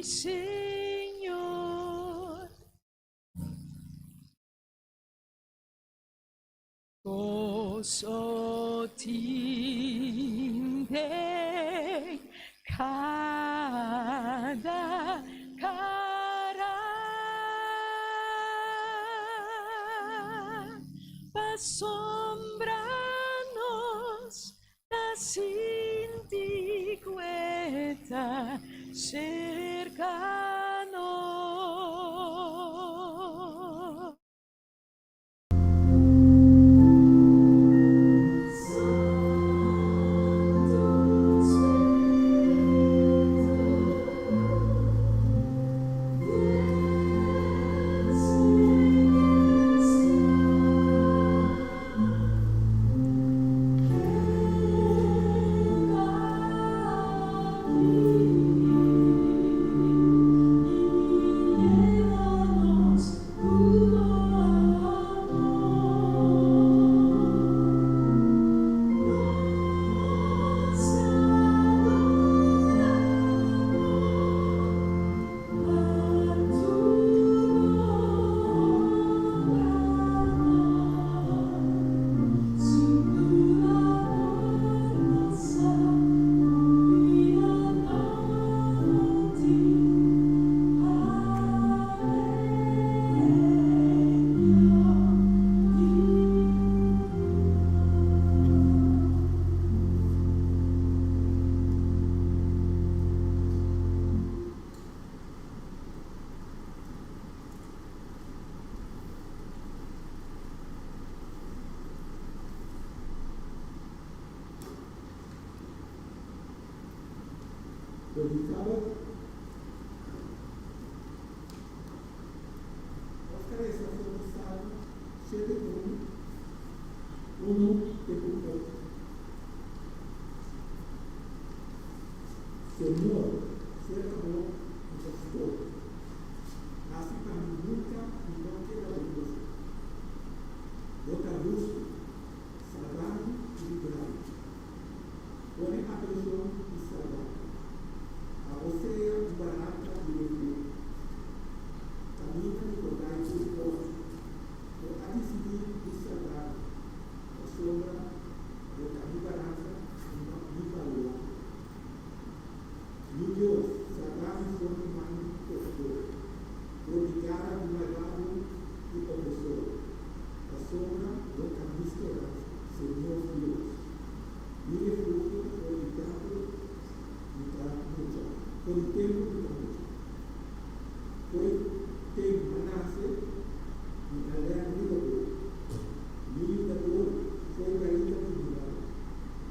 Señor. Goso tin den kada kara pasobra nos ta sinti ku e ta serka nos. Predicado. Nos ta resa for di Salmo shete un, unu te ku ocho. Señor, serka bo mi ta scoge. Hasi pa mi nunca mi no keda orguyoso. Bo ta hustu, salba mi i libra mi. Pone atenshon i salba. Abo sea un baranka di refugio. Kaminda mi por bai tur ora. Bo a disidí di salba mi, pasobra bo ta mi baranka i mi baluarte. Mi Dios, salba mi for di man di pekadó, for di gara di malbado i opresor, pasobra bo ta mi speransa, Señor Dios, mi refugio for di tempu mi ta mucha, for di tempu mi ta mucha. Fo'i tempu m'a nase, mi a lèn riba bo, mi yudador fo'i barika di mi mama.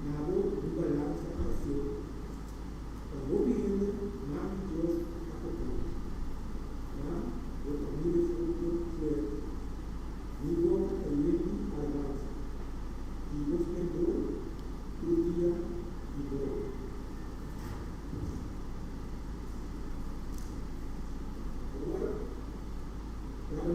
Na bo mi balansa ta seku. Pa hopi hende man di Dios a toka mi. Ma bo ta mi refugio fuerte. Mi boka ta yen di alabansa di bo splendor tur dia di gloria. Awor, laga.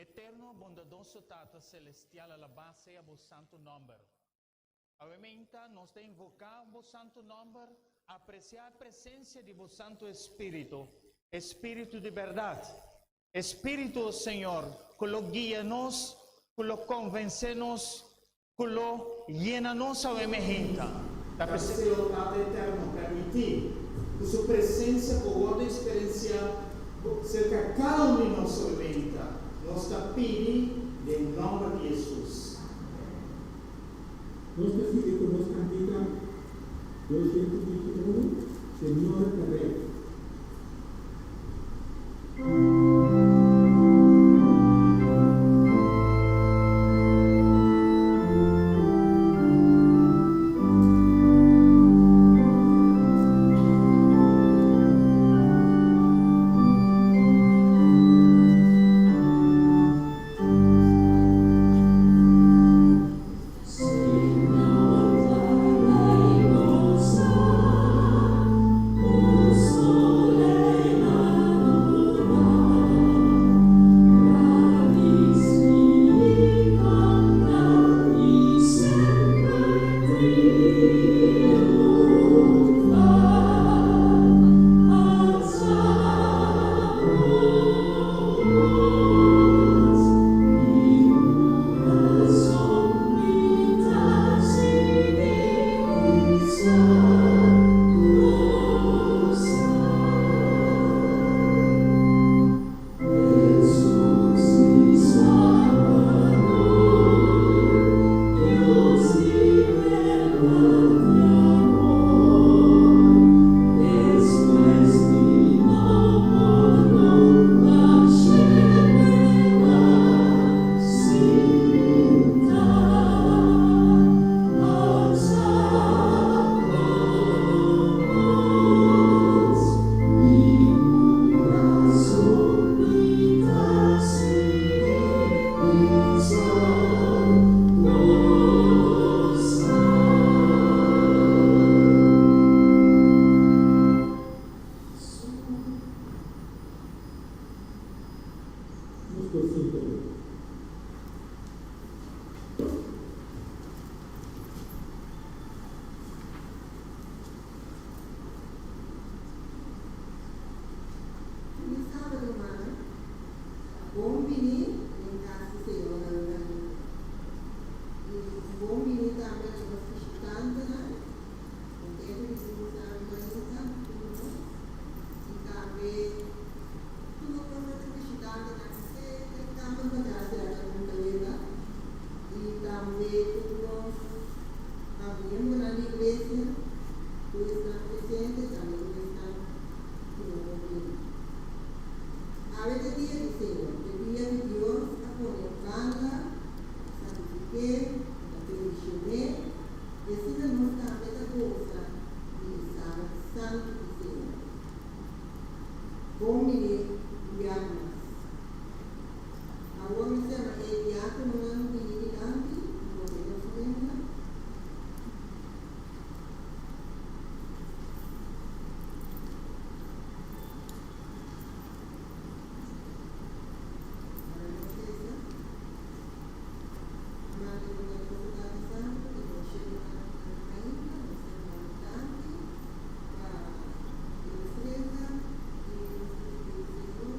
Eterno, bondadoso Tata Celestial, alabá sea Bo santo nomber. Awe mainta nos ta invoká Bo santo nomber, apresiá e presensia di Bo Santo Espíritu, Espíritu di bèrdat. Espíritu, o Señor, ku lo guia nos, ku lo konvensé nos, ku lo yena nos awe meinta. Ta p'esei, o Tata Eterno, permití ku Su presensia por wòrdu eksperensiá serka kada un di nos awe meinta. Nos ta pidi den nòmber di Hesus. Nos ta sigui ku nos kantika 221, Señor ta Rei. Nos por sinta bo. Feliz sábado rumannan. Ta bon bini den kas di Señor Aruba. I bon bini tambe na nos bishitantenan. Contento di tin boso Arubanita ku nos. I tambe tur otro bishitantenan ku te kamber pa gasi ata un kaleta. I tambe tur nos miembronan di iglesia, tur esnan presente, tambe tur esnan ku no por bini. Awe ta dia di Señor, e dia ku Dios a pone un banda, a santifik'é, a bendishon'é, i asina nos tambe ta gosa di e Sabat santu di Señor. Bon bini un biaha mas. Awor mi sema e diákononan bini dilanti i pone e ofrenda. Madre bondadoso Tata Santu, di nos shelunan ainda, nos ta manda danki pa e ofrenda i nos ta pidi Señor.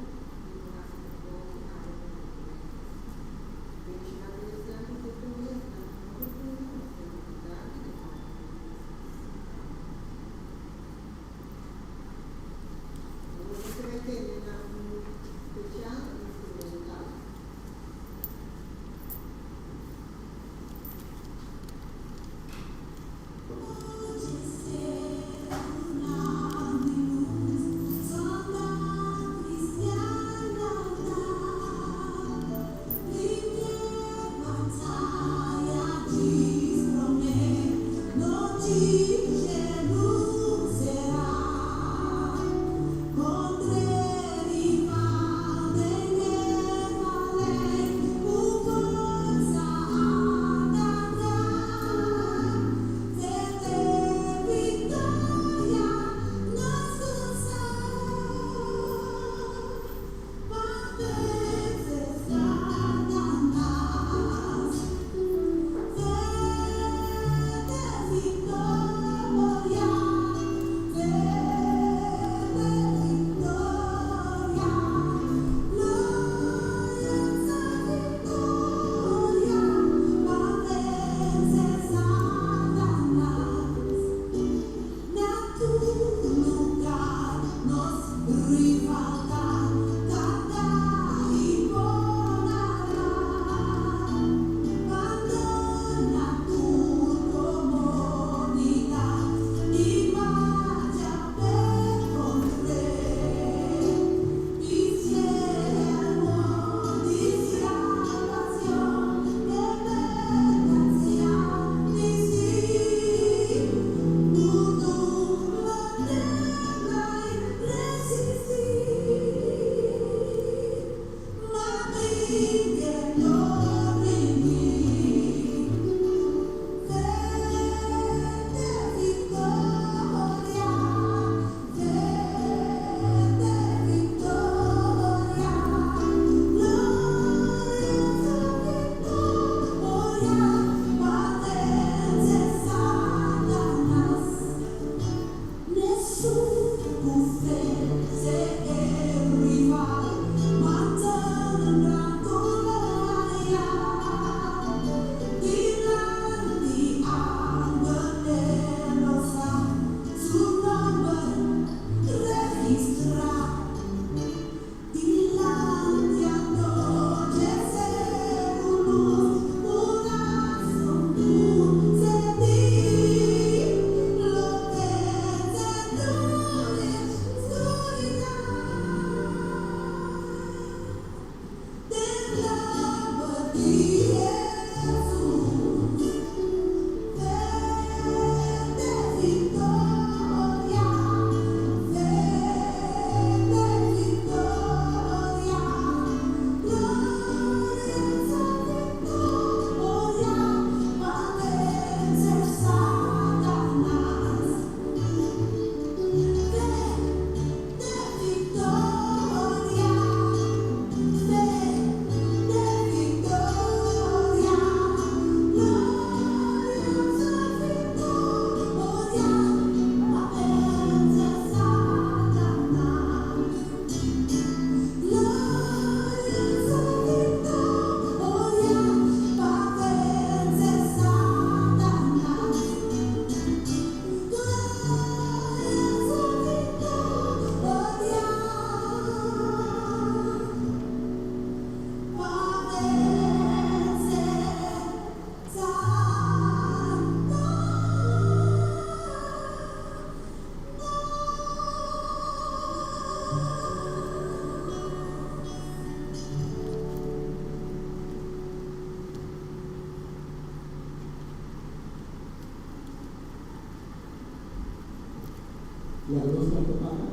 Laga nos lanta para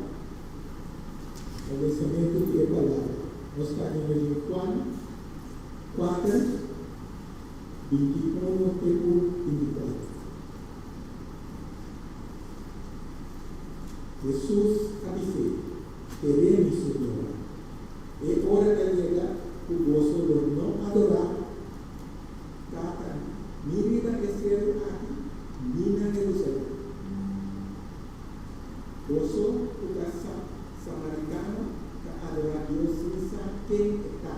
pa lesamentu di e Palabra. Nos ta den Juan 4, 21 te ku 24. Hesus a bis'é, Kere mi, Señora, e ora ta yega ku boso lo no adorá Tata ni riba e seru aki ni na Herusalèm. Boso ku ta samaritano ta adorá Dios sin sa ken e ta.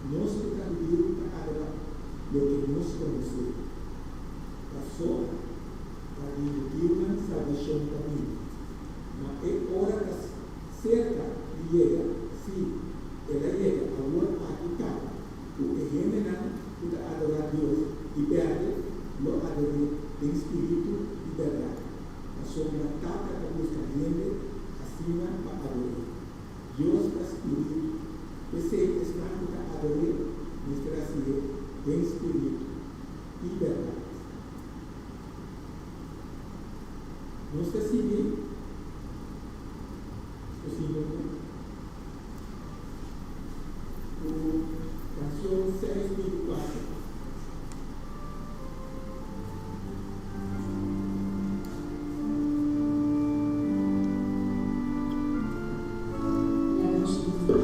Nos ku ta hudiu ta adorá loke nos konosé. Pasobra pa di hudiunan salbashon ta bini. Ma e ora ta serka di yega, sí, el a yega awor aki kaba, ku e hendenan ku ta adorá Dios di bèrdè lo ador'é den spiritu i bèrdat, pasobra Tata ta buska hende asina pa ador'é. Dios ta spiritu, p'esei esnan ku ta ador'é mester hasié den spiritu i bèrdat. Nos ta sigui posibel ku kanshon 624. Laga nos sinti.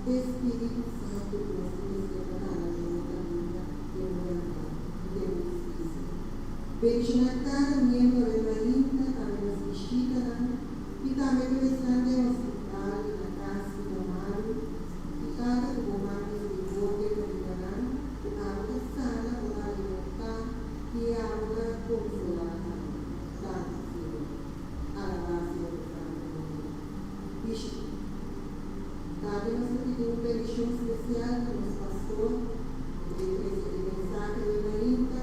E Spiritu Santu ku nos tin mester pa gana den bo kaminda den bo bèrdat i den bo hustisia. Bendishoná kada miembro den mainta, tambe nos bishitanan i tambe tur esnan den hospital i na kas ku ta malu. I Tata ku bo man miserikordia ta yuda nan, ku abo ta sana, bo ta alimentá i abo ta konsolá tambe. Danki, Señor. Alabá sea bo santu nomber. Bishita. Tambe nos ta pidi un bendishon spesial pa nos pastor ku ta trese e mensahe awe mainta.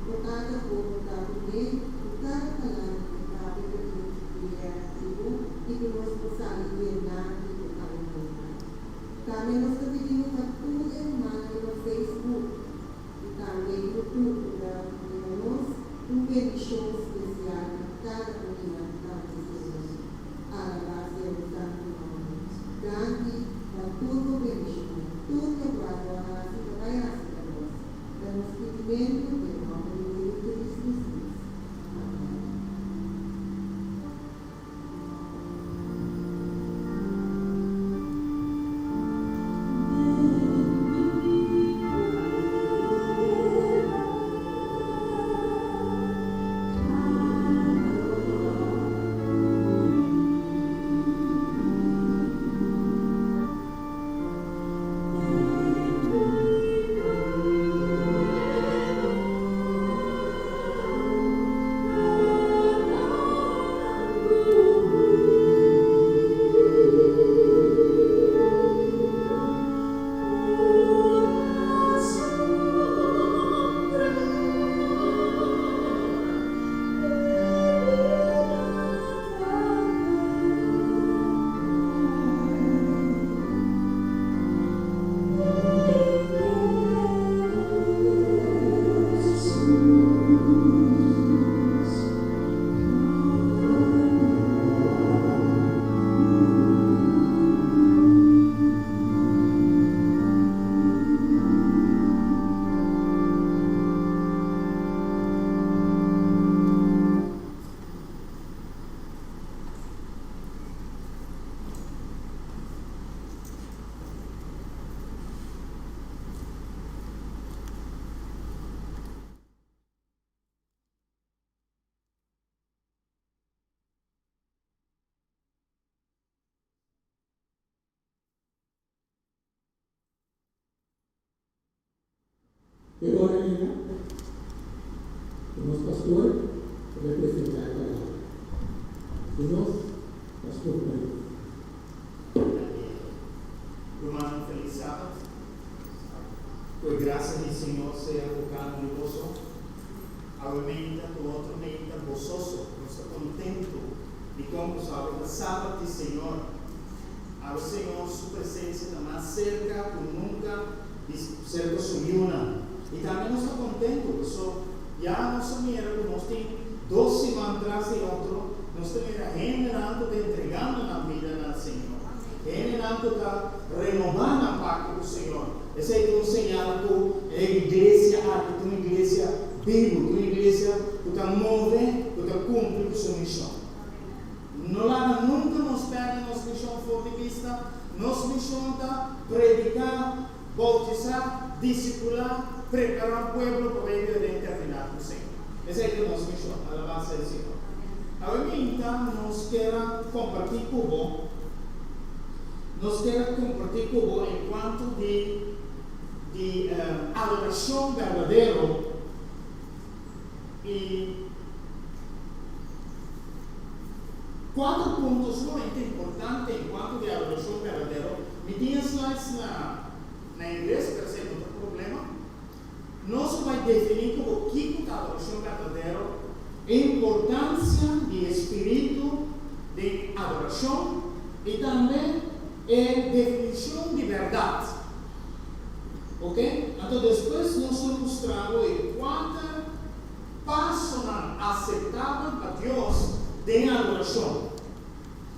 Bo Tata por bo ta kuné ku kada palabra ku e papia ta bini dirèkt di bo i ku nos por sali yená di bo awe mainta. Tambe nos ta pidibo pa tur e rumannan riba Facebook i tambe YouTube ku ta mira nos un bendishon spesial pa kada un di nan tambe Señor. Alabá sea bo santu nòmber. Danki pa tur bo bendishonnan, tur lokual bo a hasi ta bai hasi pa nos. Ta nos pidimentu den nòmber di bo Yu Kristu Hesus. Amèn. E ora ei ku nos pastor ta bai presentá e palabra. Ku nos, Pastor Maris. Rumannan felis sabat. Ku e grasia di Señor sea ku kada un di boso. Awe meinta ku otro meinta gososo, nos ta kontentu dikon ku awe ta sabat di Señor. Awe Señor su presensia ta mas serka ku nunka di serka su yunan. I tambe nos ta kontentu paso ya nos a mira ku nos tin dos siman tras di otro nos ta mira hendenan ku ta entregando nan bida na Señor, hendenan ku ta renobá nan pakto ku Señor. Esei ta un señal ku e iglesia aki ta un iglesia bibu, ta un iglesia ku ta move, ku ta kumpli ku su mishon. No laga nunka nos pèrdè nos mishon for di bista. Nos mishon ta prediká, boutisá, disipulá, prepará un pueblo pa bai biba den eternidat ku Señor. Esei ta nos mishon. Alabá sea Señor. Awe minta nos kier a kompartí ku bo, nos kier a kompartí ku bo enkuanto di di adorashon berdadero I kuater punto sumamente importante en kuanto di adorashon berdadero. Mi tin e slides na na ingles, pero esei no ta problema. Nos a bai definí komo kiko ta adorashon berdadero, e importansia di e spiritu den adorashon i tambe e definishon di bèrdat. Ok, anto despues nos lo mustra bo e kuater pasonan aseptabel pa Dios den adorashon.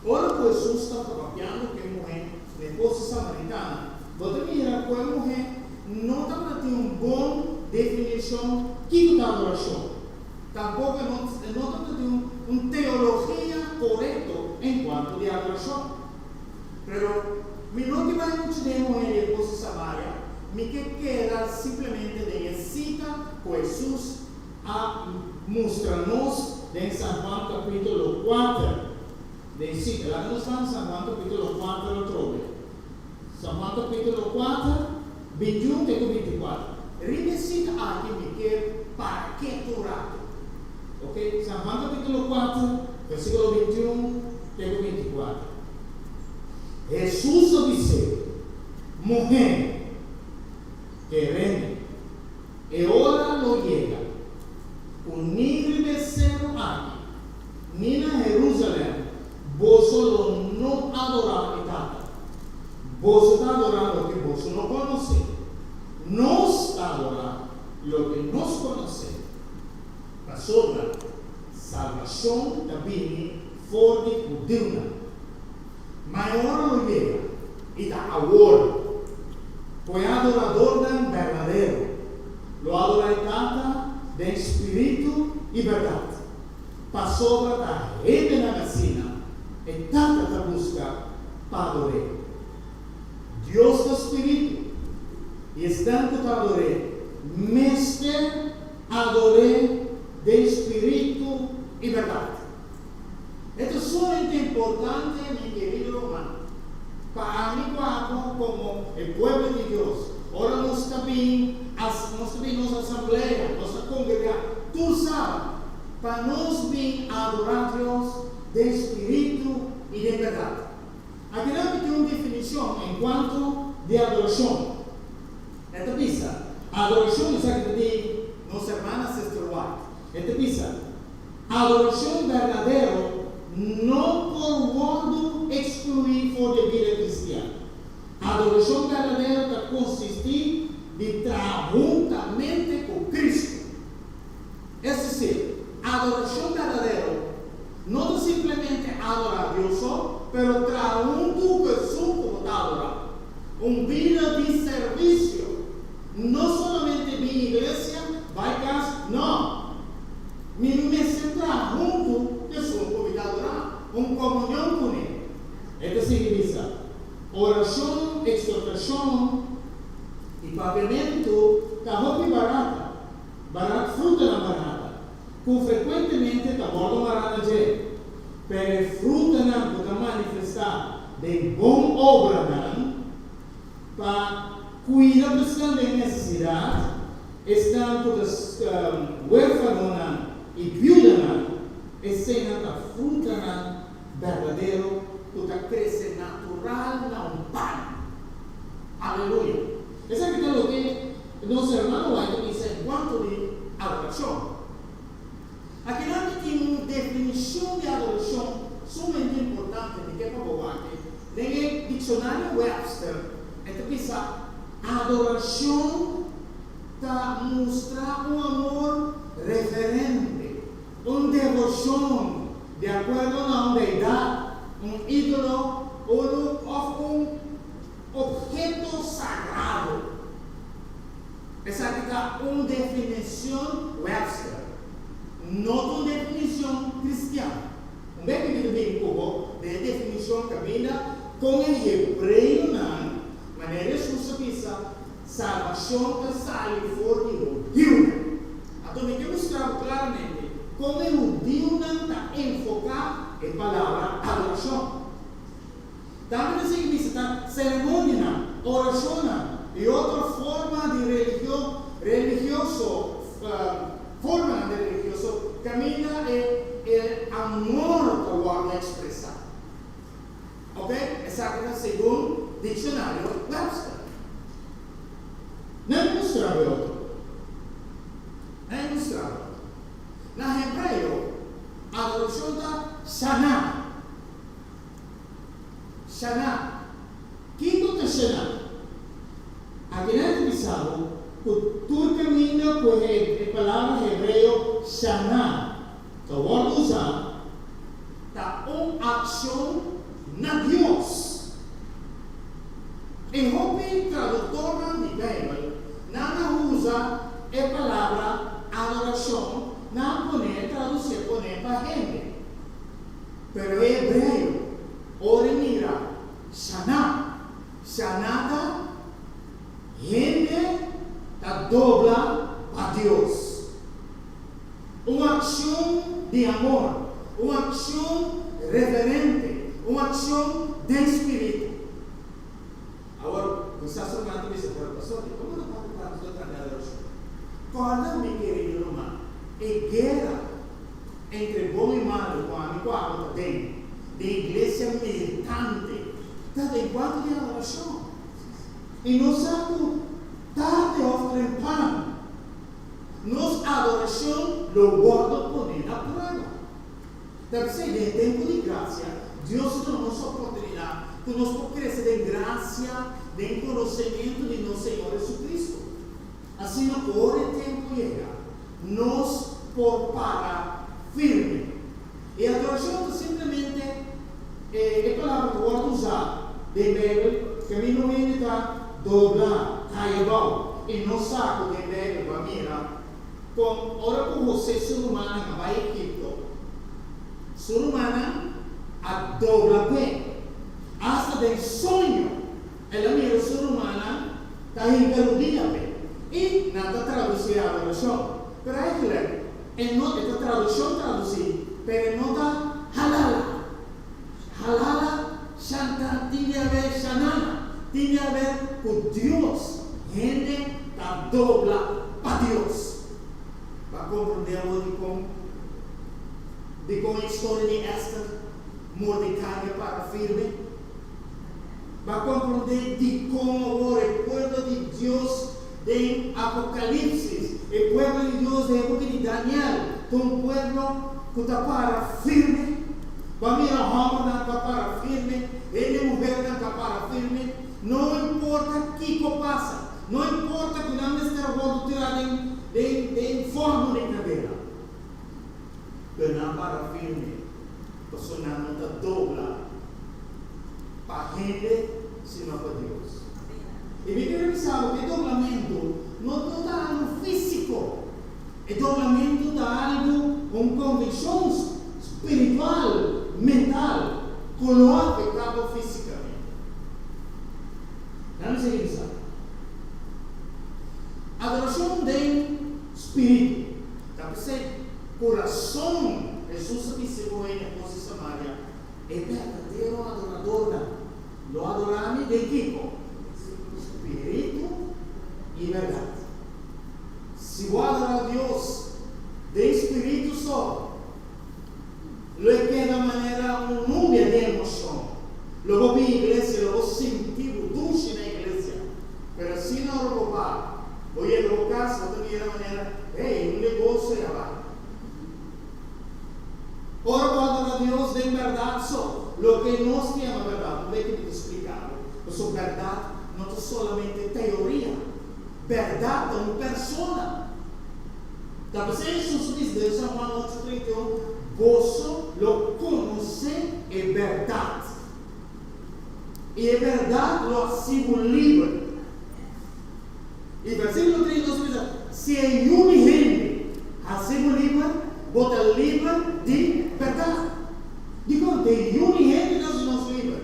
Ora ku Hesus tabata papiando ku e muhé na e posa samaritana, bo ta mira ku e muhé no tabata tin un bon definishon kiko ta adorashon. Tampoko e no tabata tin un teologia korekto enkuanto di adorashon. Pero. Mi no ke bai muchu den muhé di e pos di Samaria, mi ke keda simplemente den e sita ku Hesus a mustra nos den San Juan kapítulo kuater. Den sita, laga nos ban San Juan kapítulo kuater atrobe. San Juan kapítulo kuater, bintiun te ku bintikuater. Riba e sita aki mi ke para ketu un ratu. Ok, San Juan kapítulo kuater, versíkulo bintiun te ku bintikuater. Hesus a bis'é, Muhé, keremi, e ora lo yega ku ni riba e seru aki, ni na Herúsalèm boso lo no adorá e Tata. Boso ta adorá loke boso no konosé. Nos ta adorá loke nos konosé, pasobra salbashon ta bini for di hudiunan. Ma e ora lo yega, i ta awor, ku e adoradornan berdadero lo adorá e Tata den spiritu i bèrdat, pasobra ta hendenan asina e Tata ta buska pa ador'é. Dios ta spiritu, i esnan ku ta ador'é mester ador'é den spiritu i bèrdat. E ta sumamente importante, mi kerido ruman, pa ami ku abo komo e pueblo di Dios, ora nos ta bin nos ta bin nos asamblea, nos ta kongregá tur sábado, pa nos bin adorá Dios den spiritu i den bèrdat. Akinan mi tin un definishon en kuanto di adorashon. E ta bisa, Adorashon esaki ta di nos hermana Sister White. E ta bisa, Adorashon berdadero no por wòrdu ekskluí for di e bida kristian. Adorashon berdadero ta konsistí di traha huntamente ku Kristu. Es desir, adorashon berdadero no ta simplemente adorá Dios so, pero traha huntu ku esun ku bo ta adorá. Un bida di servisio. No solamente bin iglesia, bai kas, no. Mi mester traha huntu ku esun ku mi ta adorá, un komunion kuné. E ta sigui bisa, Orashon, eksortashon i papiamentu ta hopi barata, barat frutanan barata, ku frekuentemente ta wòrdu mará na dje. Pero e frutanan ku ta manifestá den bon obranan pa kuida ku esnan den nesesidat, esnan ku ta huérfanonan i biudanan, eseinan ta frutanan berdadero ku ta krese natural na un pan. Aleluya! Esaki ta loke nos hermano White a bisa en kuanto di adorashon. Akinan mi tin un definishon di adorashon sumamente importante, mi ke pa bo wak den e dikshonario Webster, e ta bisa, Adorashon ta mustra un amor reverente, un devoshon di akuerdo na un deidat, un ídolo, unu òf un opheto sagrado. Esaki ta un definicion Webster, no ta un definicion cristian. Un bek mi ta bin cu bo den e definicion caminda con e hebreonan, manera Jesus a bisa, salbacion ta sali for di hudiunan. Anto mi ke mustra bo claramente con e hudiunan ta enfoca e palabra adoracion. Tambe ta sigui bisa ta seremonianan, orashonnan i otro forma di religion religioso, formanan di religioso kaminda e e amor ta wòrdu ekspresá. Ok, esaki ta segun Dikshonario Webster. Nan mustra bo e otro. Nan e mustra bo. Na hebreo, adorashon ta shaná. Shaná. Kiko ta shaná? Akinan ta bisa bo ku tur kaminda ku e palabra hebreo shaná ta wòrdu usá, ta un akshon na Dios. E hopi traduktornan di Beibel nan a usa e palabra adorashon, nan a pon'é tradusié pon'é pa hende. Pero e hebreo, ora e mira Shaná, Dobla pa Dios. Un akshon di amor, un akshon reverente, un akshon den spiritu. Awor, kisas un nan ta bisa, Pero pastor, dikon bo ta papia tantu tokante adorashon? Kòrda, mi kerido ruman, e guera entre bon i malu ku ami ku abo ta den, den iglesia militante, ta den kuantu di adorashon. I nos sa ku tarde òf trempan, nos adorashon lo wòrdu poné na prueba. Ta p'esei den e tempu di grasia, Dios a duna nos oportunidat ku nos por krese den grasia, den konosementu di nos Señor Jesucristo. Asina ora e tempu yega, nos por para firme. E adorashon ta simplemente e palabra ku wòrdu usá den Beibel kaminda un hende ta dobla, kai abou. I nos sa ku den Beibel bo a mira kon ora ku Hosé su rumannan a bai Egipto, su rumannan a dobla p'e. Asta den soño el a mira su rumannan ta hinka rudia p'e. I nan ta tradusí e adorashon. Pero eigenlijk e no e ta traduccion traducí, pero e no ta halala. Halala shanta tin di haber shanana, tin di haber cu Dios, hende ta dobla pa Dios. Bo a comprende awor dicon dicon e historia di Esther, Mordecai a para firme? Bo a comprende dicon awor e pueblo di Dios Den Apocalipsis, e pueblo di Dios den e buki di Daniel ta un pueblo ku ta para firme. Bo a mira hòmbernan ku a para firme, hende muhernan ku a para firme, no importa kiko pasa, no importa ku nan mester a wòrdu tirá den den den fòrnu di kandela, pero nan a para firme pasobra nan no ta dobla pa hende sino pa Dios. I mi kere bisa bo ku e doblamentu no no ta algu físiko. E doblamentu ta algu, un konvikshon spiritual, mental, ku lo afektá bo físikamente. Nan mi sigui bisa. Adorashon den spiritu ta p'esei kurason. Hesus a bisa e muhé na kos di Samaria, E berdadero adoradornan Lo adorá mi den kiko? Spiritu i bèrdat. Si bo adorá Dios den spiritu so, lo e keda manera un nubia di emoshon. Lo bo bin iglesia, lo bo sinti bo dushi na iglesia. Pero asina ora bo ba, bo yega bo kas, bo ta mira manera, hey, un negocio ya bai. Ora bo adora Dios den bèrdat so, loke nos ta yama bèrdat, un beke mi ta splika bo, pasobra bèrdat no ta solamente teoria, bèrdat ta un persona. Ta p'esei Hesus a bisa den San Juan ocho 31, Boso lo konosé e bèrdat, i e bèrdat lo hasi bo liber. I versíkulo 32 ta bisa, Si e Yu di hende hasi bo liber, bo ta liber di bèrdat. Dikon? E Yu di hende ta hasi nos liber.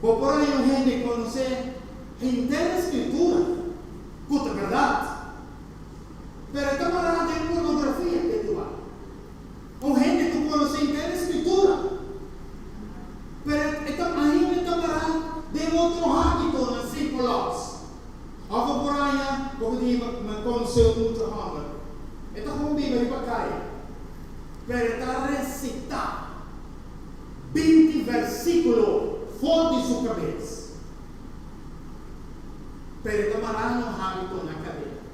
Bo por haña un hende konosé henter e Skritura, ku ta bèrdat, pero e ta mará den pornografia ke tu bai. Un hende ku konosé henter e Skritura, pero e ta ainda ta mará den otro hábitonan sin kolòs. Òf bo por haña bo ku di mi konosé un mucha hòmber. E ta kon biba riba kaya, pero e ta resitá 20 versíkulo for di su kabes. Pero e ta mará na un hábito na kadena.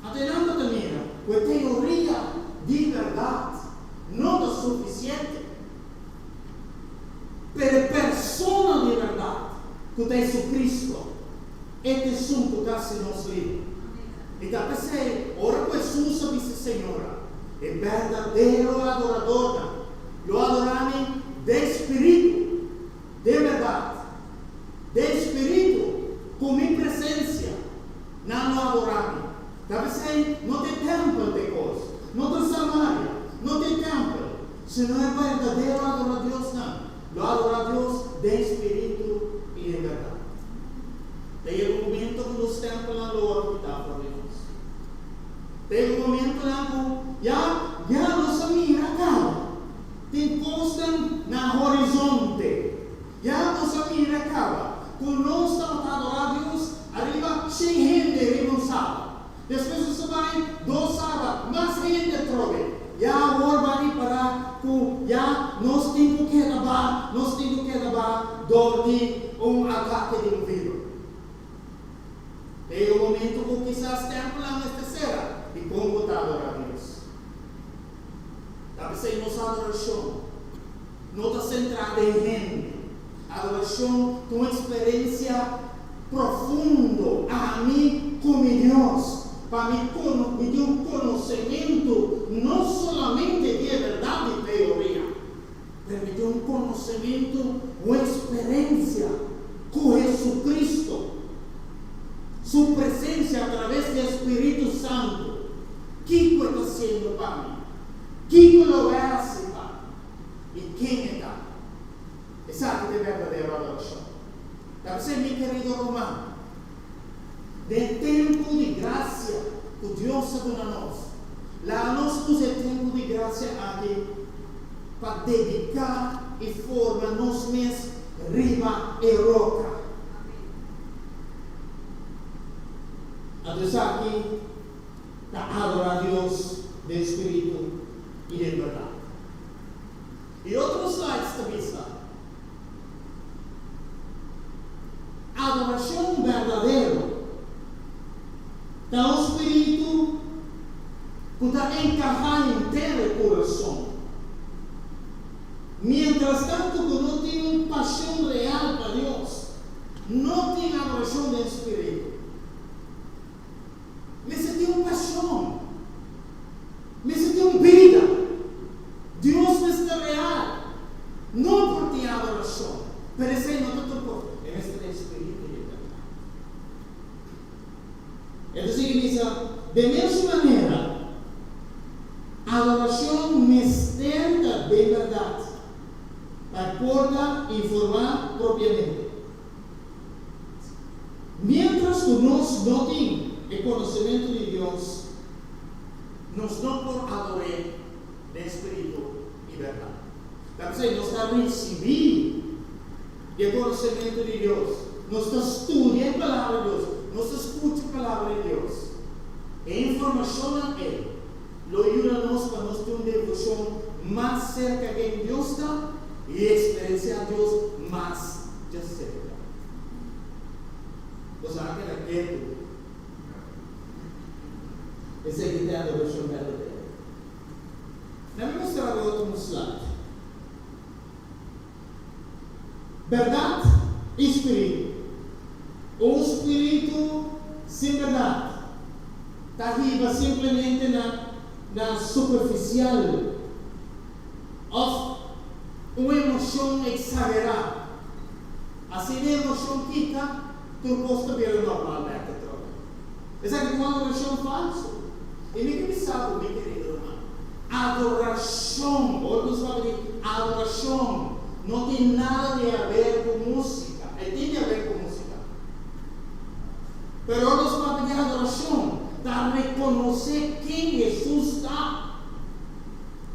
Anto e nan bo ta mira ku e teoria di bèrdat no ta sufisiente. Pero e persona di bèrdat, ku ta Jesucristo, e ta esun ku ta hasi nos liber. I ta p'esei, ora ku Hesus a bisa e señora, E berdadero adoradornan lo adorá mi den spiritu, den bèrdat, den spiritu, ku mi presensia, nan lo adorá mi. Ta p'esei no ta e tèmpel ta e kos, no ta Samaria, no ta e tèmpel, sino e berdadero adorá Diosnan lo adorá Dios den spiritu i den bèrdat. Ta yega un momento ku nos tèmpelnan lo wòrdu kitá for di nos. Tin momentonan ku ya ya nos a mira kaba. Tin kosnan na horizonte. Ya nos a mira kaba ku nos tabata adorá Dios ariba shen hende riba un sabat. Despues nos a bai dos sabat, mas hende atrobe. Ya awor bo a ripará ku ya nos tin ku keda ba, nos tin ku keda ba dor di un atake di un virus. Te e momento ku kisas tèmpelnan mester sera, dikon bo ta adorá Dios? Ta p'esei nos adorashon no ta sentrá den hende. Adorashon ta un eksperensia profundo, ami ku mi Dios, pa mi kono mi tin un konosementu no solamente di e bèrdat di teoria, pero mi tin un konosementu, un eksperensia ku Hesucristo, Su presensia atraves di e Spiritu Santu. Kiko e ta hasiendo pa mi? Kiko lo e hasi pa mi? I ken e ta? Esaki ta e berdadero adorashon. Ta p'esei, mi kerido ruman, den tempu di grasia ku Dios a duna nos, laga nos usa e tempu di grasia aki pa dediká i forma nos mes riba e roka. Anto esaki ta adorá Dios den spiritu i den bèrdat. E otro slides ta bisa, Adorashon berdadero ta un spiritu ku ta enkahá henter e kurason. Mientrastantu ku no tin un pashon real pa Dios, no tin adorashon den spiritu. Mester tin un pashon. Mester tin un bida. Dios mester real. No por tin adorashon, pero esei no ta tur kos. E mester ta e spiritu di e bèrdat. E ta sigui bisa, Den mesun manera, adorashon mester ta den bèrdat, pa e por ta informá propiamente. Miéntras ku nos no tin e konosementu di Dios, nos no por ador'é den spiritu i bèrdat. Ta p'esei nos ta risibí di e konosementu di Dios, nos ta studia e Palabra di Dios, nos ta skucha e Palabra di Dios. E informashonnan ei lo yuda nos pa nos tin un devoshon mas serka ken Dios ta i eksperensiá Dios mas djaserka. Bo sa a keda ketu. Esei ta e adorashon berdadero. Na mi mustra bo otro un slide. Bèrdat i spiritu. Un spiritu sin bèrdat ta hiba simplemente na na superfisial òf un emoshon eksagerá. Asina e emoshon kita, tur kos ta bira normal bèk atrobe. Esaki ta un adorashon falsu. I mi ke bisa bo, mi kerido ruman, adorashon, ora nos papia di adorashon, no tin nada di haber ku músika. E tin di haber ku músika. Pero ora nos papia di adorashon, ta rekonosé ken Hesus ta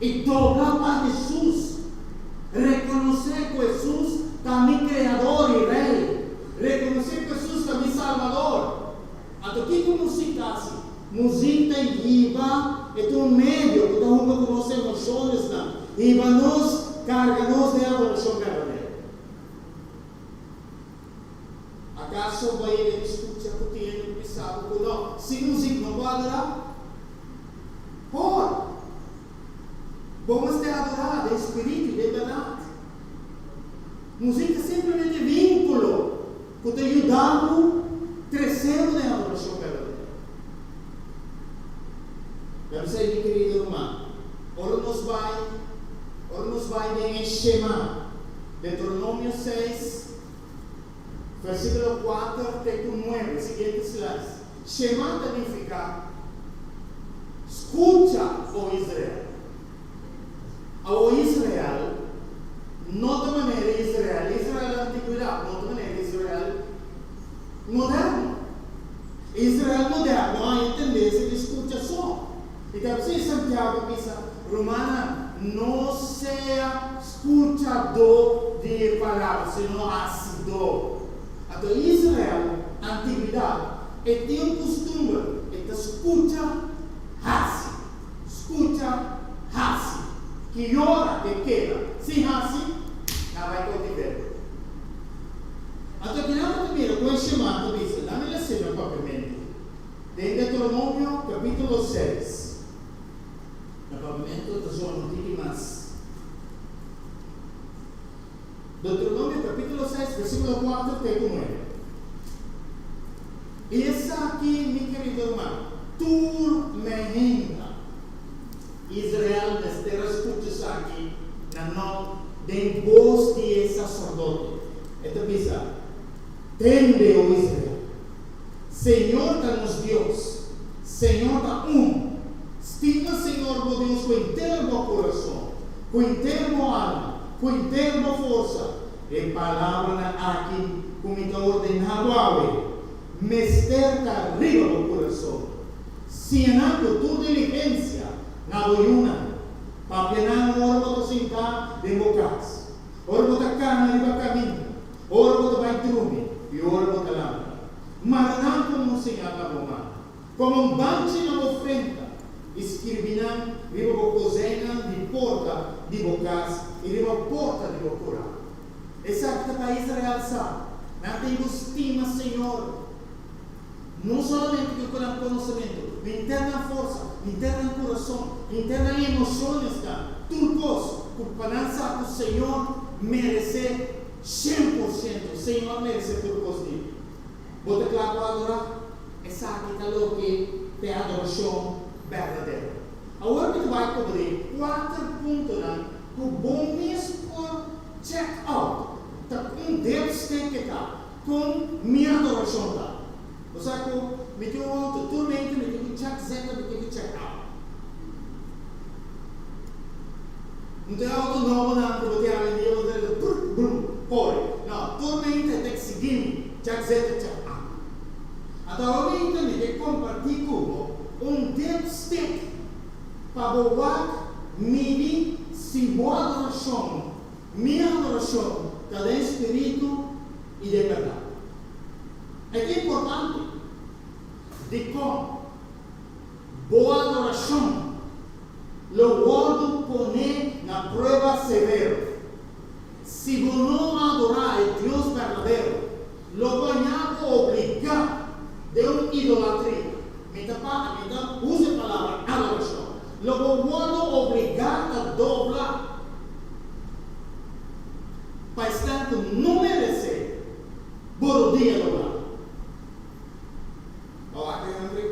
i dobla pa Hesus. Rekonosé ku Hesus ta mi Kreador i Rei. Rekonosé ku Hesus ta mi Salbador. Anto kiko musik ta hasi? Musik ta hiba, e ta un medio ku ta hunga ku nos emoshonsnan, hiba nos, karga nos den adorashon berdadero. Akaso bo a yega di skucha ku tin hende ku bisa bo ku no, sin musik no por adorá? Por! Bo mester adorá den spiritu i den bèrdat. Musik ta simplemente vínkulo ku ta yuda bo krese bo den adorashon berdadero. Ta p'esei, mi kerido ruman, ora nos bai, ora nos bai den e Shema, Deuteronomio seis, versíkulo kuater te ku nuebe, siguiente slide. Shema ta nifiká Skucha, o Israel. Awor Israel no ta manera Israel, Israel antiguidat no ta manera Israel moderno. Israel moderno a haña tendensia di skucha so. ta p'esei Santiago a bisa, Rumannan, no sea skuchadó di e palabra, sino hasidó. Anto Israel, antigwidat, e tin un kustumber, e ta skucha, hasi, skucha, hasi. Ki ora ku e keda sin hasi, nan bai koutiverio. Anto kinan bo ta mira kon e Shema ta bisa, Dame lese na papiamentu. Den Deuteronomio capítulo 6, na papiamento ta zona un tiki mas. Deuteronomio capítulo 6, versículo 4 te ku 9. I esaki, mi kerido ruman, tur mehenda. Israel mester a skucha esaki na no den bos di e saserdote. E ta bisa, Tende, o Israel! Señor ta nos Dios, Señor ta un. Stima Señor bo Dios ku henter bo kurason, ku henter bo alma, ku henter bo forsa. E palabranan aki ku mi ta ordená bo awe mester ta riba bo kurason. Siña nan ku tur diligensia na bo yunan. Papia nan ora bo ta sintá den bo kas, ora bo ta kana riba kaminda, Ora bo ta bai drumi i ora bo ta lanta, mara nan komo un señal na bo man, komo un banchi na bo frenta, i skirbi nan riba bo kozeinnan di porta di bo kas i riba porta di bo kura. Esaki ta pa Israel sa, nan tin ku stima Señor, no solamente ku nan konosementu, henter nan forsa, henter nan kurason, henter nan emoshones ta tur kos ku pa nan sa ku Señor meresé 100%. Señor meresé tur kos di. Bo ta kla pa adorá? Esaki ta loke ta e adorashon berdadero. Awor mi ta bai kobri kuater puntonan ku bo mes por check out ta kon dipstick e ta. Kon mi adorashon ta? Bo sa ku mi tin un outo, tur mente mi tin ku check zeta, mi tin ku check out. No tin outo nobonan ku bo tin awendia bo ta reda brr brum kore. No, tur mente ta eksigí mi check zeta, check out. Anto awe mente mi ke kompartí ku bo un dipstick pa bo wak midi si bo adorashon Mi adorashon ta den spiritu i den bèrdat. E ta importante dikon bo adorashon lo wòrdu poné na prueba severo. Si bo no adorá e Dios berdadero, lo bo haña bo obligá den un idolatria. Mi ta pa, mi ta usa e palabra adorashon. Lo bo wòrdu obligá ta dobla pa esnan ku no meresé bo rodia doblá. Bo wak e Hendrik?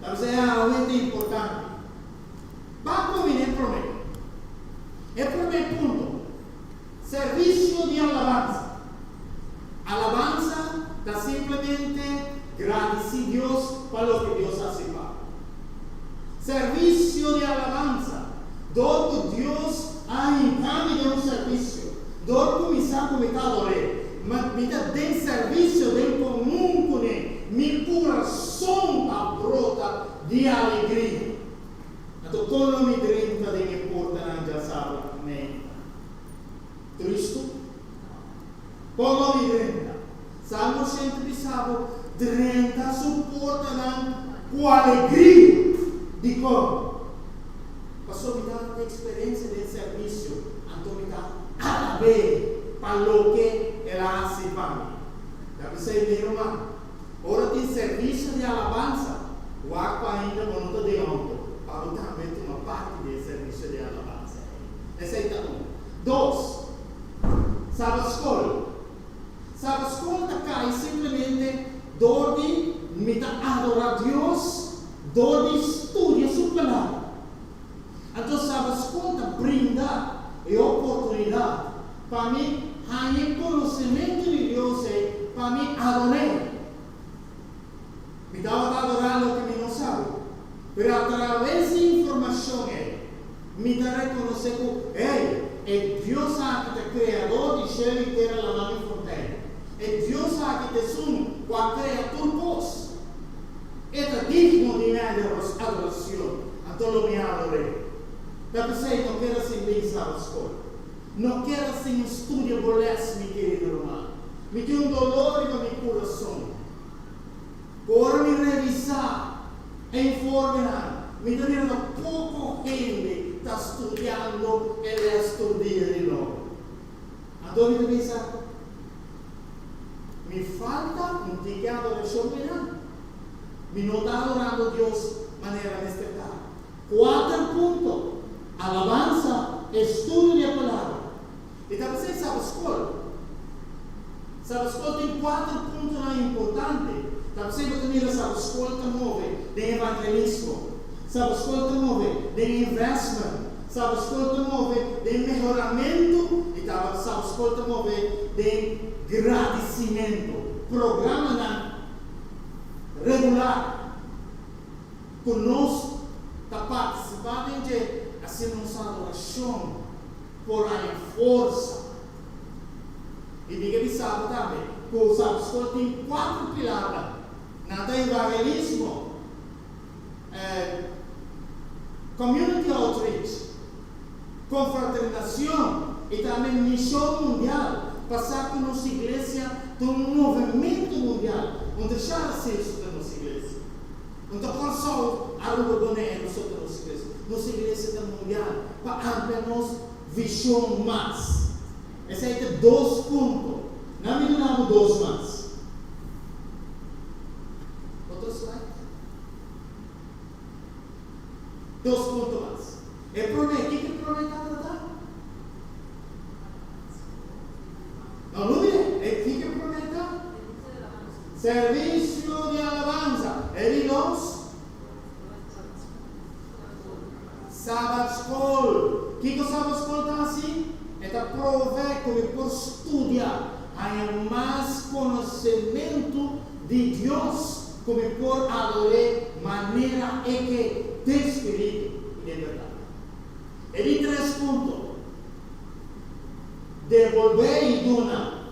Ta bisa e awe ta importante. Ban kuminé promé. E promé punto, Servisio di alabansa. Alabansa ta simplemente gradisí Dios pa loke Dios hasi pa bo. Servisio di alabansa, dor ku Dios a hinka mi den un servisio, dor ku mi sa ku mi ta ador'é, ma mi ta den servisio den komun kuné, mi kurason ta brota di alegria. Anto kon lo mi drenta den e portanan djasabra meinta? Tristu? Kon lo mi drenta? Salmo 100 bisa bo, Drenta su portanan ku alegria. Dikon? Pasobra mi tabata tin eksperensia den servisio, anto mi ta alab'é pa loke el a hasi pa mi. Ta p'esei, mi ruman, ora tin servisio di alabansa, wak pa ainda bo no ta den outo, pa bo tambe tuma parti di e servisio di alabansa ei. Esei ta un. Dos, Sabat skol. Sabat skol ta kai simplemente dor di mi ta adorá Dios dor di studia su Palabra. Anto Sabat skol ta brinda e oportunidat pa mi haña e konosementu di Dios ei pa mi ador'é. Mi tabata adorá loke mi no sabi, pero atraves di informashon ei mi ta rekonosé ku, hey, e Dios aki ta Kreador di shelu i tera, laman i fontein. E Dios aki ta esun ku a krea tur kos. E ta digno. digno di mi adorashon, anto lo mi ador'é. Ta p'esei no keda sin bin Sabbat Skol. No keda sin studia bo lès, mi kerido ruman. Mi tin un doló riba mi kurason. Ku ora mi revisá e informenan, mi ta mira ta poko hende ta studiando e lès tur dia di nobo. Anto mi ta bisa, Mi falta un tiki adorashon einan. Mi no ta adorando Dios manera mester ta. Kuater punto, Alabansa, estudio di e Palabra. I ta p'esei Sabbat Skol. Sabbat Skol tin kuater puntonan importante. Ta p'esei bo ta mira Sabbat Skol ta move den evangelismo. Sabbat Skol ta move den investment. Sabbat Skol ta move den mehoramentu i ta Sabbat Skol ta move den gradisimentu. Programanan regular ku nos ta partisipá den dje asina nos adorashon por haña forsa. I mi ke bisa bo tambe ku Sabbat Skol tin kuater pilarnan. Nan ta evangelismo, community outreach, confraternisacion y tambe mision mundial, pa sa cu nos iglesia ta un movemento mundial, un ta shara si eso ta nos iglesia. Un ta Corsou, Aruba, Bonaire so ta nos iglesia. Nos iglesia ta mundial, pa amplia nos vision mas. Esey ta dos punto. Na mi duna bo dos mas. Otro slide. Dos punto mas. E promé, kiko e promé ta trata? No lubid'é, e kiko e promé ta? Servisio di alabansa. E di dos? Sabat Skol. Kiko Sabat Skol ta hasi? E ta provee ku mi por studia, haña mas konosementu di Dios, ku mi por ador'é manera e ke den spiritu i den bèrdat. E di tres punto, debolbé i duna.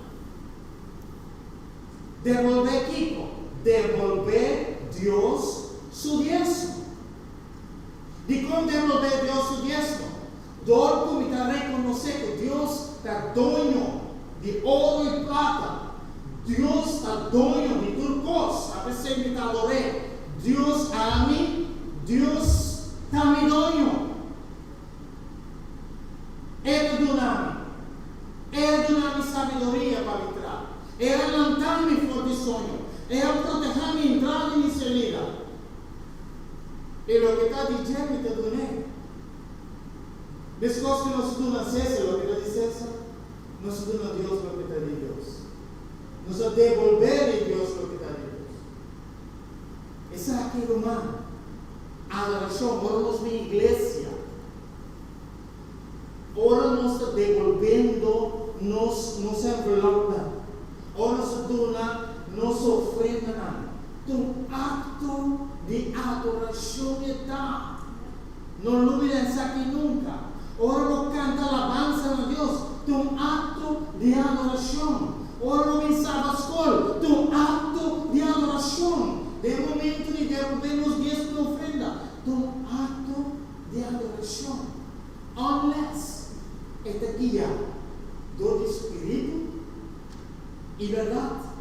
Debolbé kiko? Debolbé Dios su diesmo. Dikon debolbé Dios su diesmo? Dor ku mi ta rekonosé ku Dios ta doño di oro i plata, Dios ta doño di tur kos, ta p'esei mi ta ador'é. Dios ami, Dios ta mi doño. E ta duna mi. E a duna mi sabiduria pa mi tra. E a lanta mi for di soño. E a protehá mi entrada i mi salida. E loke ta di dje mi ta dun'é. Meskos ku nos duna César loke ta di César, nos ta duna Dios loke ta di Dios. Nos ta debolbé di Dios loke ta di Dios. Esaki, ruman, adorashon, ora nos bin iglesia, ora nos ta debolbendo nos nos envelopnan, ora nos ta duna nos ofrendanan, ta un akto di adorashon e ta. No lubida esaki nunka. Ora bo kanta alabansa na Dios, ta un akto di adorashon. Ora bo bin Sabat Skol, ta un akto di adorashon. Den e momento di devolbé nos diesmo i ofrenda, ta un akto di adorashon. Unless e ta guiá dor di spiritu i bèrdat.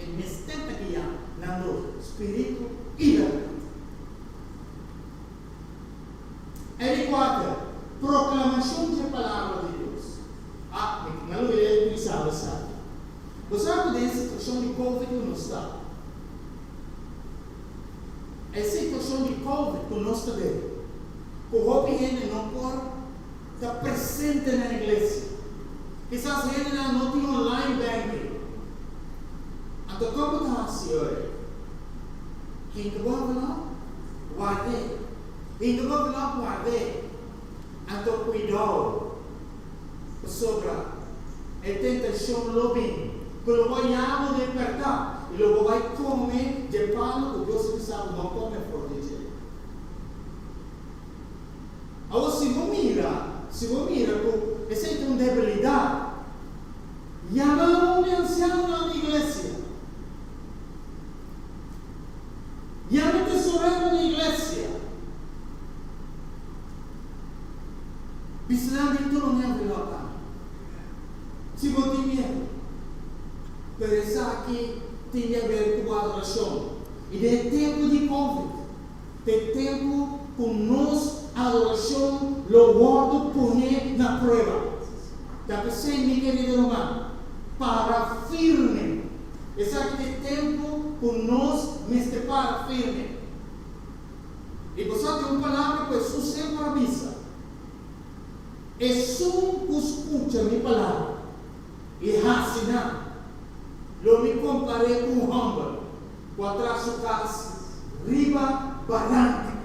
E mester ta guiá nan dor spiritu i bèrdat. E di kuater, proklamashon dje Palabra di Dios. A, mi nan lo bira utilisa esaki. Bo sa ku den e situashon di Covid ku nos ta, e situashon di Covid ku nos ta den, ku hopi hende no por ta presente na iglesia. Kisas hendenan no tin online banking. Anto kon bo ta hasi ora ei? Hinka bo envelop, ward'é. Hinka bo envelop, ward'é. Anto kuidou, pasobra e tentashon lo bin ku lo bo haña bo den pèrtá i lo bo bai kome dje palu ku Dios a bisa bo no kome for di dje. Awor si bo mira, si bo mira ku esei ta un debilidat, yama un di ansianonan di iglesia. Yama e tesoro. Esaki tin di aber ku adorashon. I den e tempu di Covid, ta e tempu ku nos adorashon lo wòrdu pone na prueba. Ta p'esei, mi kerido ruman, para firme. Esaki ta e tempu ku nos mester para firme. I bo sa tin un palabra ku Hesus semper a bisa, Esun ku skucha mi palabra i hasi nan, lo mi kompar'é ku un hòmber ku a traha su kas riba baranka.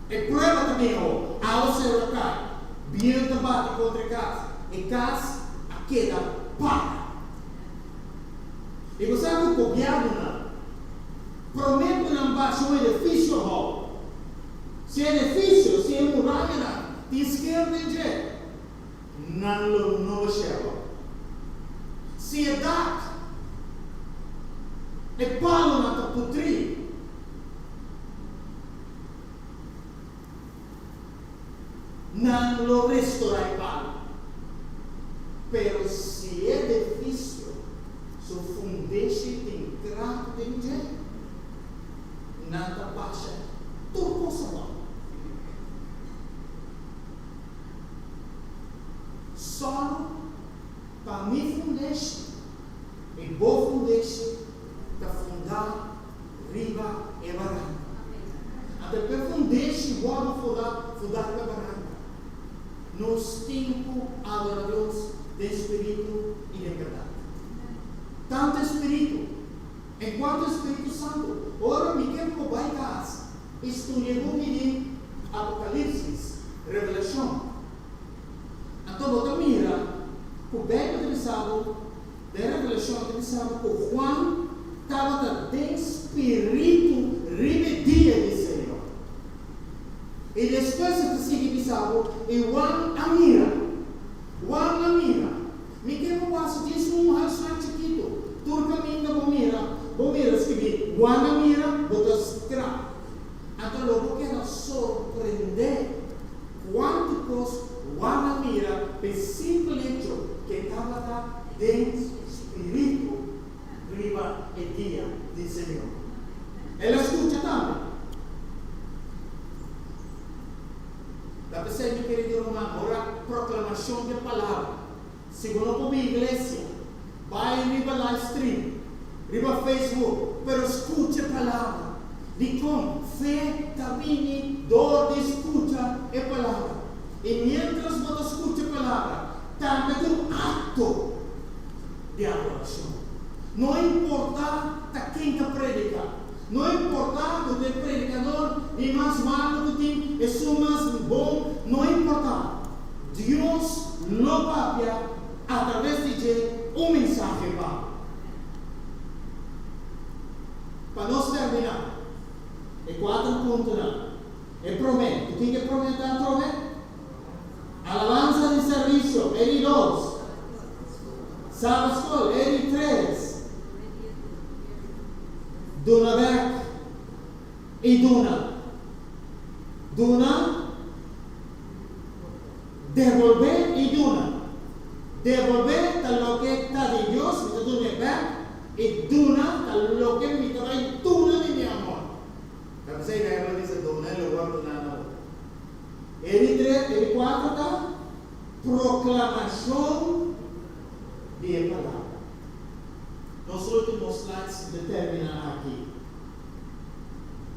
E prueba ta bin awor, awaseru a kai, bientu a bati kontra e kas, e kas a keda para. I bo sa ku gobièrnunan promé ku nan basha un edifisio hou, si e edifisio, si e murayanan tin sker den dje, nan lo no bash'é awor. Si e dak, e palonan ta putrí, nan lo restorá e palu. Pero si e edifisio su fundeshi tin krak den dje, nan ta basha tur kos abou. Sòru pa mi fundeshi i bo fundeshi ta fundá riba e baranka. Anto ku e fundeshi wòrdu fundá fundá riba e baranka, nos tin ku adorá Dios den spiritu i den bèrdat. Tantu e spiritu en kuantu e Spiritu Santu. Ora mi ke ku bo bai kas i studia e buki di Apokalipsis, Revelashon, anto bo ta mira ku Beibel ta bisa bo, Den Revelashon ta bisa bo ku Juan tabata den spiritu riba e dia di Señor. I despues e ta sigui bisa bo, I Juan a mira. Juan a mira. Mi ke bo wak djis un huiswerk chikitu. Tur kaminda bo mira, bo mira skibí Juan a mira, bo ta skrap. Anto lo bo keda sorprendé kuantu kos Juan a mira p'e simpel echo ku e tabata den spiritu riba e dia di Señor. El a skucha tambe. Ta p'esei, mi kerido ruman, ora proklamashon di e palabra, si bo no por bin iglesia, bai riba live stream, riba Facebook, pero skucha e palabra. Dikon? Fe ta bini dor di skucha e palabra. I miéntras bo ta skucha e palabra, tambe ta un akto di adorashon. No importá ta ken ta prediká, no importá ku ta e predikador di mas malo ku tin, esun mas bon, no importá, Dios lo papia atraves di dje un mensahe pa bo. Pa nos terminá, e kuater puntonan. E promé, ku tin ke promé ta atrobe? Alabansa di servisio, e di dos. Sabbat skol, e di tres. Duna bèk i duna. Duna, debolbé i duna. Debolbé ta loke ta di Dios, mi ta dun'é bèk, i duna ta loke mi ta bai duna di mi amor. Ta p'esei Bijbel a bisa, Duna e lo wòrdu duna na bo. E di tres, e di kuater ta proklamashon di e palabra. Nos último slides determiná aki.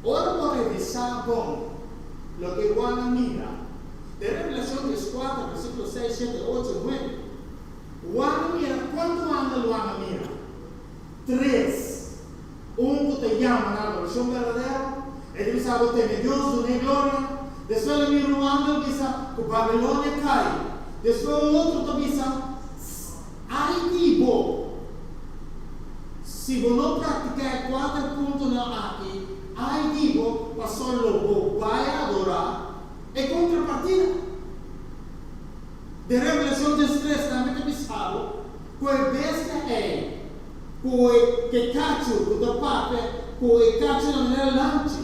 Ora bo revisá bon loke Juan a mira den Revelashon dieskuater, versíkulo seis, shete, ocho, nuebe, Juan a mira kuantu angel Juan a mira? Tres. Un ku ta yama na adorashon berdadero, e ta bisa bo teme Dios, dun'é gloria. Despues lo mira un angel bisa ku Babilonia kai. Despues un otro ta bisa, Ai di bo! Si bo no praktiká e kuater puntonan aki, ai di bo, pasobra lo bo bai adorá e kontrapartida. Den Revelashon 13 tambe ta bisa bo ku e bestia ei, Ku e ke kachu ku ta papia ku e kachunan manera lamchi.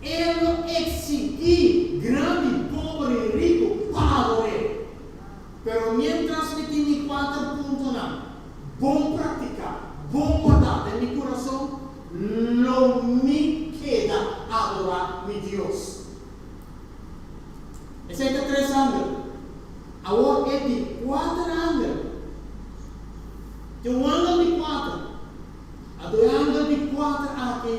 E lo eksigí grandi, pober i riku pa ador'é. Pero miéntras mi tin mi kuater puntonan bon. Tin un angel di kuater. Anto e angel di kuater aki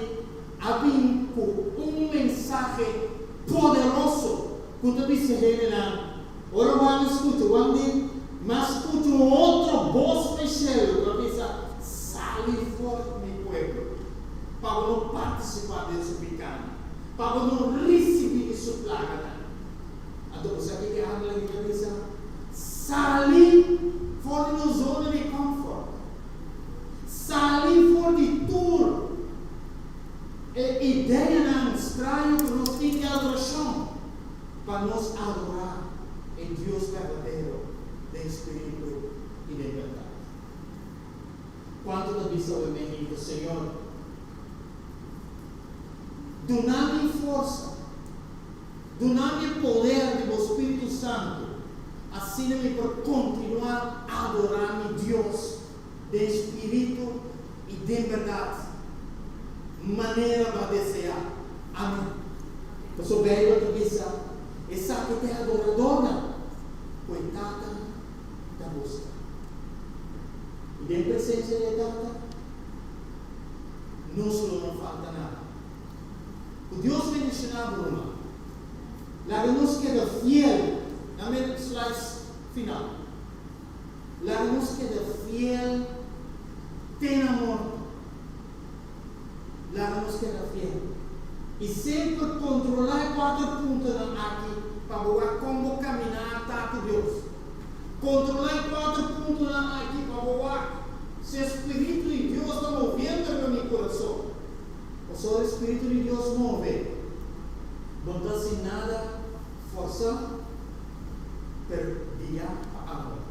a bin ku un mensahe poderoso ku ta bisa hendenan, Ora Juan a skucha, Juan di, Mi a skucha un otro bos na e shelu ku a bisa, Sali for di mi pueblo, pa bo no partisipá den su pikánan, pa bo no risibí di su plaganan. Anto bo sa kiko e angel aki ta bisa? Sali for di nos zona di comfort. Sali for di tur e ideanan straño ku nos tin di adorashon pa nos adorá e Dios berdadero den spiritu i den bèrdat. Kuantu ta bisa awe México, Señor, duna mi forsa. Duna mi e poder di bo Spiritu Santu, asina mi por kontinuá adorá mi Dios den spiritu i den bèrdat, manera bo a deseá. Amèn. Pasobra Beibel ta bisa, Esaki ta e adoradornan ku e Tata ta buska. I den presensia di e Tata, nos lo no falta nada. Ku Dios bendishoná bo ruman. Laga nos keda fiel na mi slides final. Laga nos keda fiel te na morto. Laga nos keda fiel. I semper kontrolá e kuater puntonan aki pa bo wak kon bo kaminá ta ku Dios. Kontrolá e kuater puntonan aki pa bo wak si e spiritu di Dios ta moviendo riba mi kurason. Pasobra e Spiritu di Dios move, bo no ta hasi nada forsá, pero guiá pa amor.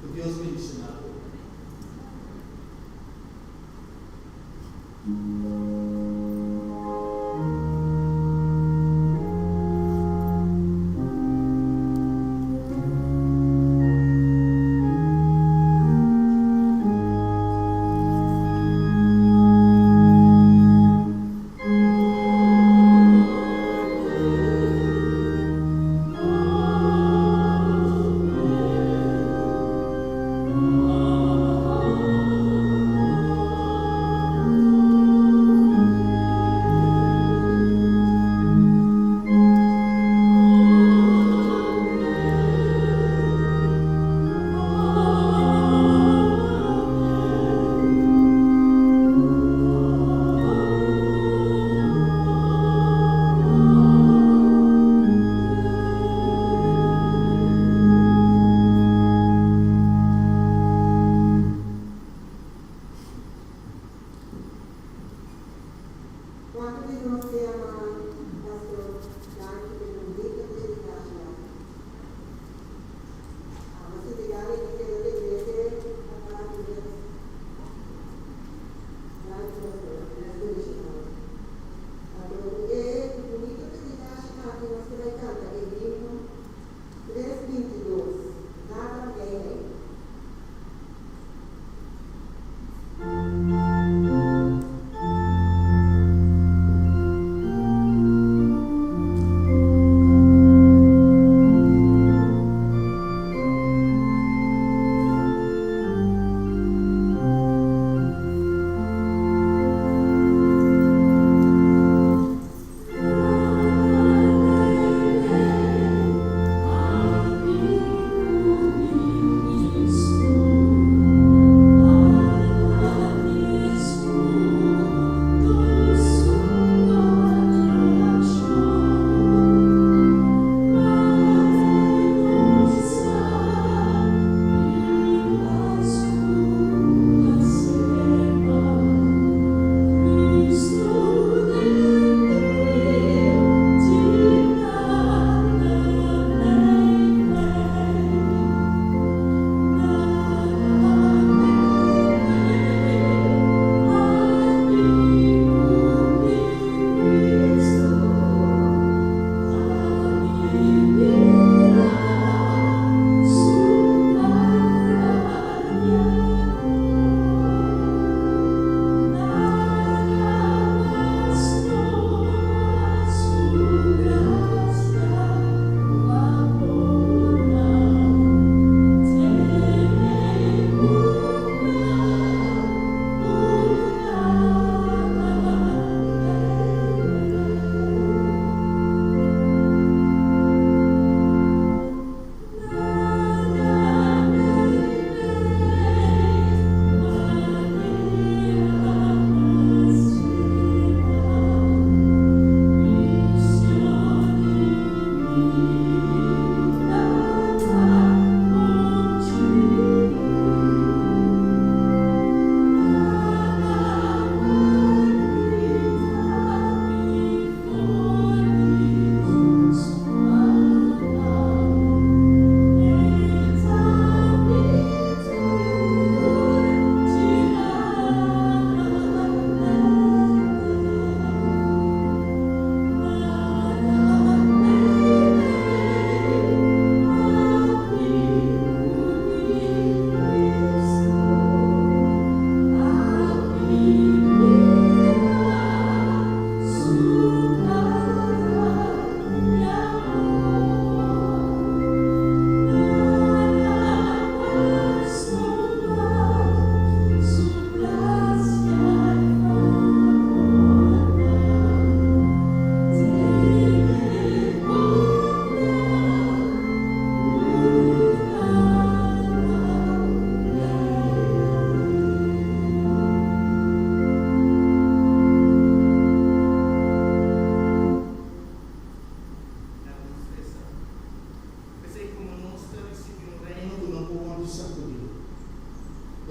Ku Dios bendishoná bo.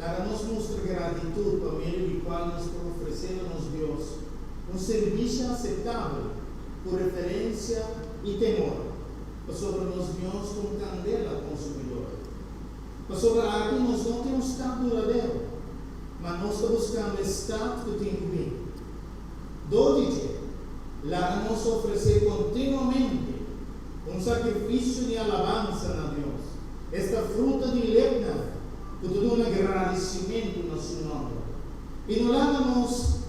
Laga nos mustra gratitut pa medio di kual nos por ofresé na nos Dios un servisio aseptabel ku reverensia i temor, pasobra nos Dios ta un kandela konsumidor. Pasobra aki nos no tin un stat duradero, ma nos ta buskando e stat ku tin ku bin. Dor di dje, laga nos ofresé kontinuamente un sakrifisio di alabansa na Dios, esta fruta di lepnan ku ta duna gradisimentu na su nòmber. I no laga nos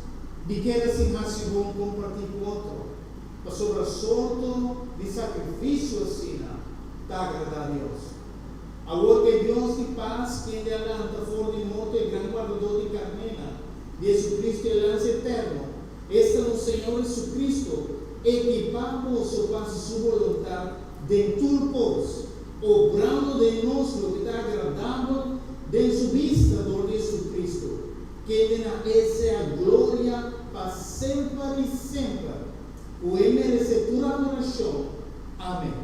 di keda sin hasi bon kompartí ku otro, pasobra sorto di sakrifisio asina ta agradá Dios. Awor ku e Dios di pas, kende a lanta for di morto e gran wardadó di karnénan, Jesucristo e Lansa eterno, esta nos Señor Jesucristo, ekipá boso pa hasi su boluntat den tur kos, obrando den nos loke ta agradabel den su bista dor di Jesucristo, kende na E sea gloria pa semper i semper, ku E meresé tur adorashon. Amen.